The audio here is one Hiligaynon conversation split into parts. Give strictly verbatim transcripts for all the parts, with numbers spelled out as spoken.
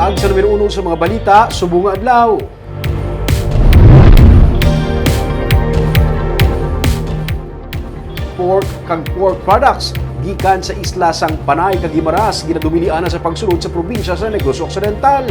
Ag sa numero uno sa mga balita subong nga adlaw. Pork kag pork products gikan sa isla sang Panay kag Guimaras ginadumilian na sa pagsulod sa probinsya sa Negros Occidental.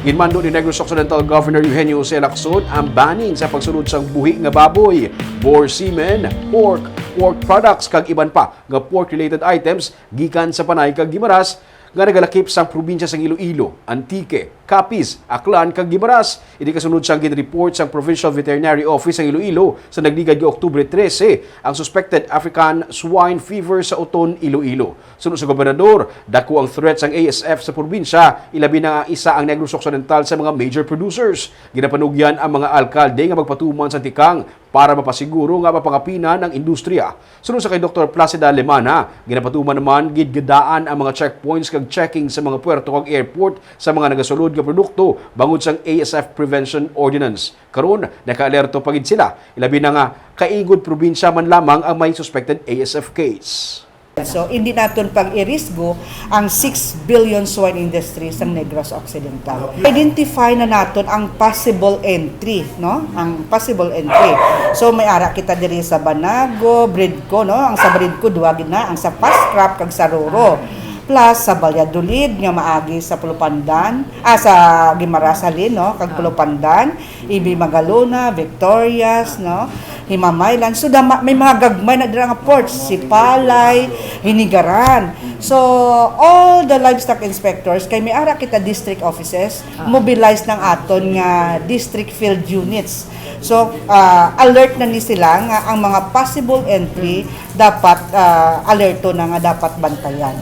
Ginmando ni Negros Occidental Governor Eugenio Jose Lacson ang banning sa pagsulod sang buhi nga baboy, boar semen, pork, pork products kag iban pa nga pork-related items gikan sa Panay kag Guimaras nga nagalakip sang probinsya sang Iloilo, Antique, Capiz, Aklan kag Guimaras. Ini kasunod sang gin-report sang Provincial Veterinary Office sang Iloilo sa nagligad nga Oktubre trese ang suspected African swine fever sa Oton, Iloilo. Suno sa gobernador, dako ang threat sang A S F sa probinsya, ilabi na nga isa ang Negros Occidental sa mga major producers. Ginapanugyan ang mga alkalde nga magpatuman sa tikang para mapasiguro nga mapangapinan ang industriya. Suno sa kay Doktor Placida Lemana, ginapatuman naman gid nga daan ang mga checkpoints kag checking sa mga puerto kag airport sa mga nagasulod nga produkto bangod sang A S F Prevention Ordinance. Karon, naka-alerto pa gid sila, ilabi na nga kaingod probinsya man lamang ang may suspected A S F case. So, hindi naton pag-irisgo ang six billion swine industry sa Negros Occidental. Identify na naton ang possible entry, no? Ang possible entry. So, may ara kita diri sa Banago, Bridco, no? Ang sa Bridco, duwa gid na, ang sa Fast Trap kag sa Roro. Plus, sa Valladolid, nga maagi sa Pulupandan, ah, sa Guimaras halin, no? Kag Pulupandan, Ibi Magalona, Victorias, no? Himamaylan. So, dama, may mga gagmay na dira nga ports, Sipalay, Hinigaran. So, all the livestock inspectors, kay may ara kita district offices, mobilize ng aton nga district field units. So, ah, alert na ni sila nga ang mga possible entry dapat, ah, alerto na nga dapat bantayan.